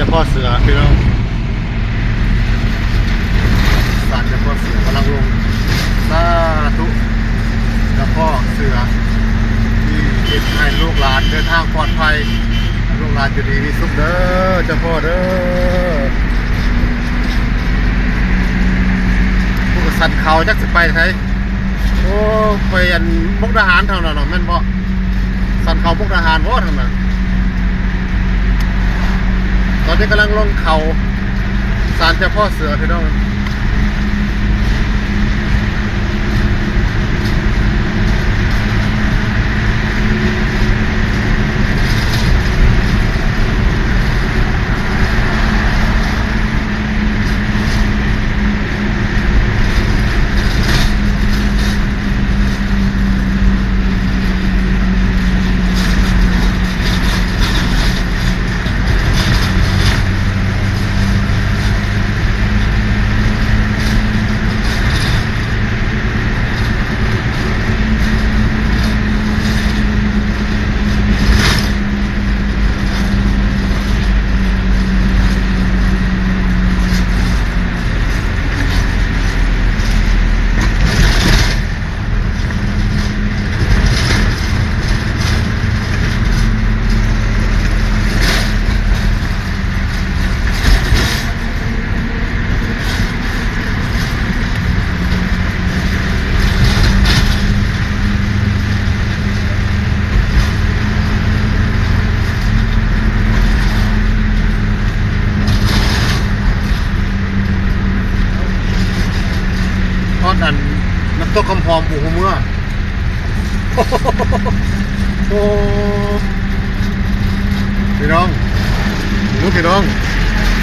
ເຈົ້າພໍ່ເສືອພີ່ນ້ອງ ສານເຈົ້າພໍ່ເສືອກຳລັງລົງ. ສາທຸ ເຈົ້າພໍ່ເສືອ ທີ່ເຮັດໃຫ້ລູກຫຼານເດີນທາງປອດໄພ, ລູກຫຼານຢູ່ດີມີສຸກເດີ ເຈົ້າພໍ່ເດີ. ຜູ້ກະສັນເຂົາຈັກຊິໄປໃສ. ໂອ້ ໄປອັນມຸກດາຫານທາງນັ້ນເນາະ ແມ່ນບໍ່? ສັນເຂົາມຸກດາຫານບໍ່ທາງນັ້ນ? ຕອນນີ້ກຳລັງລົງເຂົາ ສານເຈົ້າພໍ່ເສືອ ພີ່ນ້ອງ. ຮອດອັນນ້ຳຕົກຄຳຫອມບໍ່ຮູ້ເມືອ. ໂອ້ ພີ່ນ້ອງ ເບິ່ງພີ່ນ້ອງ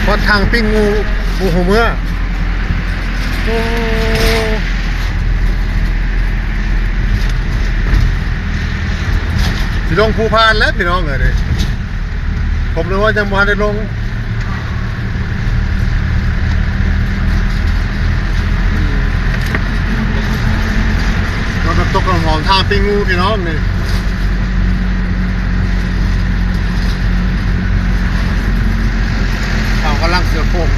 ຮອດທາງປີ້ງງູບໍ່ຮູ້ເມືອ. ໂອ້ ຊິລົງພູພານແລ້ວພີ່ນ້ອງເອີຍ. ຜົມນຶກວ່າຍັງບໍ່ທັນໄດ້ລົງ ຮອດນ້ຳຕົກຄຳຫອມ ທາງປີ້ງງູພີ່ນ້ອງນີ້ ເຂົາກຳລັງເສືອໂຄ່ງ.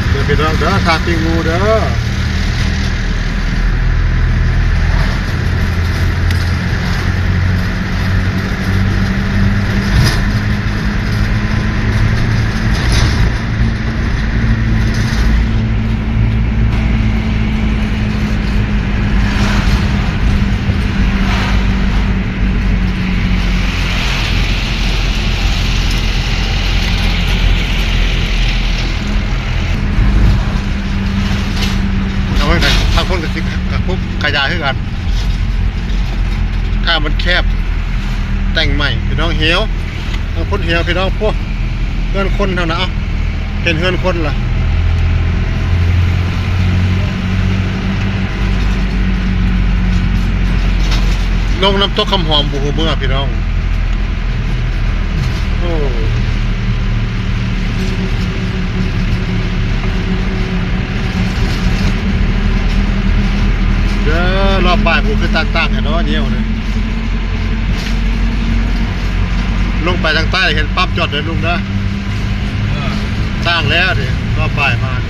ເດີພີ່ນ້ອງເດີ ທາງປີ້ງງູເດີ. ເອົາໄວ້ນະ ທາງຄົນກະຊິກະປຸບກະຢາຄືກັນ ທາງມັນແຄບ ແຕ່ງໃໝ່ພີ່ນ້ອງ ເຫວ ທາງຄົນເຫວພີ່ນ້ອງ. ພວກເຮືອນຄົນເຮົານະ ເອົາ ເຫັນເຮືອນຄົນລະ ລົງນ້ຳຕົກຄຳຫອມບໍ່ຮູ້ເມືອພີ່ນ້ອງ. ໂອ້ ເດີ ລອບບ່າຍຜູ້ຄືຕ່າງໆ ແທ້ເນາະ ນຽວເດີ ລົງໄປທາງໃຕ້ເຫັນປ້ຳຈອດເດີລຸງເດີ. ເອີ ຕ່າງແລ້ວເດ ລອບບ່າຍມາເດ.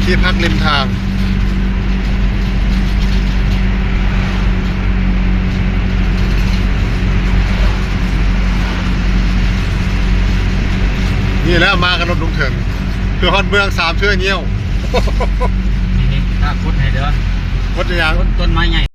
ທີ່ພັກລິມທາງ ນີ້ແຫຼະ ມາກັບລົດລຸງເຖິງ ເພື່ອຮອດເມືອງສາມເທື່ອຍ່ຽວ. ນີ້ໆ ຖ້າຂຸດໃຫ້ເດີ ຂຸດອີ່ຫຍັງ? ຕົ້ນ ຕົ້ນໄມ້ໃຫຍ່.